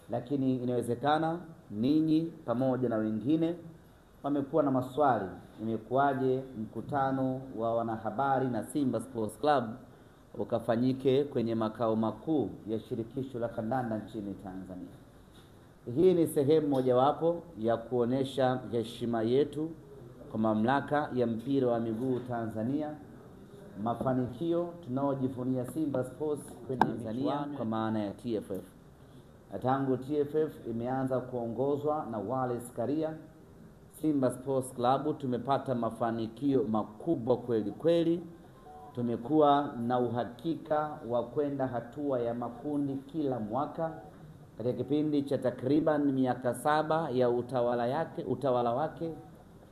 Lakini inawezekana ninyi pamoja na wengine wamekuwa na maswali, imekuwaje mkutano wa wanahabari na Simba Sports Club ukafanyike kwenye makao makuu ya shirikisho la kandanda nchini Tanzania? Hii ni sehemu mojawapo ya kuonesha heshima yetu kwa mamlaka ya mpira wa miguu Tanzania, mafanikio tunaojivunia Simba Sports kwenye Tanzania kwa maana ya TFF. Na tangu TFF imeanza kuongozwa na Wallace Karia, Simba Sports Club tumepata mafanikio makubwa kweli kweli. Tumekuwa na uhakika wa kwenda hatua ya makundi kila mwaka katika kipindi cha takriban miaka 7 ya utawala wake.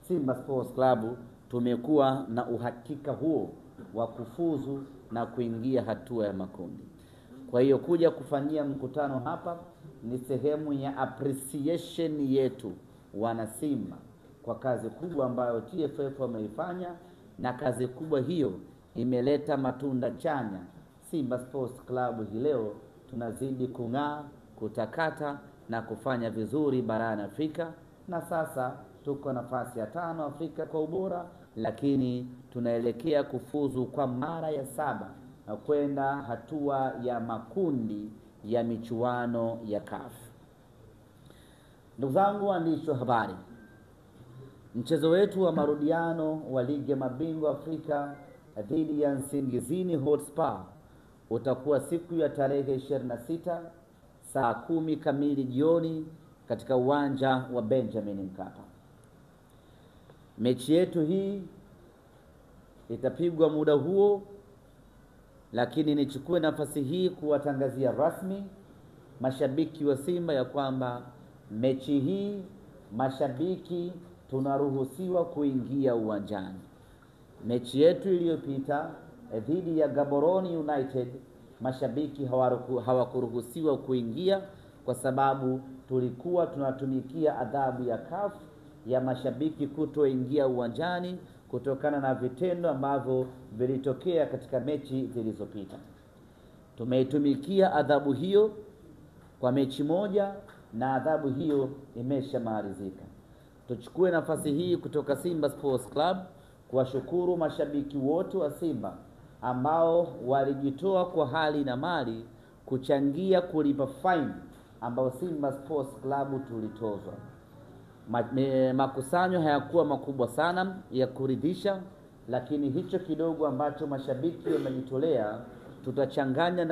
Simba Sports Club tumekuwa na uhakika huo wa kufuzu na kuingia hatua ya makundi. Kwa hiyo kuja kufanyia mkutano hapa ni sehemu ya appreciation yetu wana Simba kwa kazi kubwa ambayo TFF wameifanya, na kazi kubwa hiyo imeleta matunda chanya. Simba Sports Club hii leo tunazidi kung'aa, kutakata na kufanya vizuri barani Afrika, na sasa tuko nafasi ya 5 Afrika kwa ubora, lakini tunaelekea kufuzu kwa mara ya 7 na kwenda hatua ya makundi ya michuano ya CAF. Ndugu zangu waandishi wa habari, mchezo wetu wa marudiano wa ligi ya mabingwa Afrika dhidi ya Nsingizini Hotspur utakuwa siku ya tarehe 26 saa 10 kamili jioni katika uwanja wa Benjamin Mkapa. Mechi yetu hii itapigwa muda huo, lakini nichukue nafasi hii kuwatangazia rasmi mashabiki wa Simba ya kwamba mechi hii mashabiki tunaruhusiwa kuingia uwanjani. Mechi yetu iliyopita dhidi ya Gaborone United mashabiki hawakuruhusiwa kuingia kwa sababu tulikuwa tunatumikia adhabu ya CAF ya mashabiki kutoingia uwanjani kutokana na vitendo ambavyo vilitokea katika mechi zilizopita. Tumeitumikia adhabu hiyo kwa mechi moja na adhabu hiyo imeshamalizika. Tuchukue nafasi hii kutoka Simba Sports Club kuwashukuru mashabiki wote wa Simba ambao walijitoa kwa hali na mali kuchangia kulipa fine ambao Simba Sports Club tulitozwa. Makusanyo hayakuwa makubwa sana ya kuridhisha, lakini hicho kidogo ambacho mashabiki wamejitolea tutachanganya.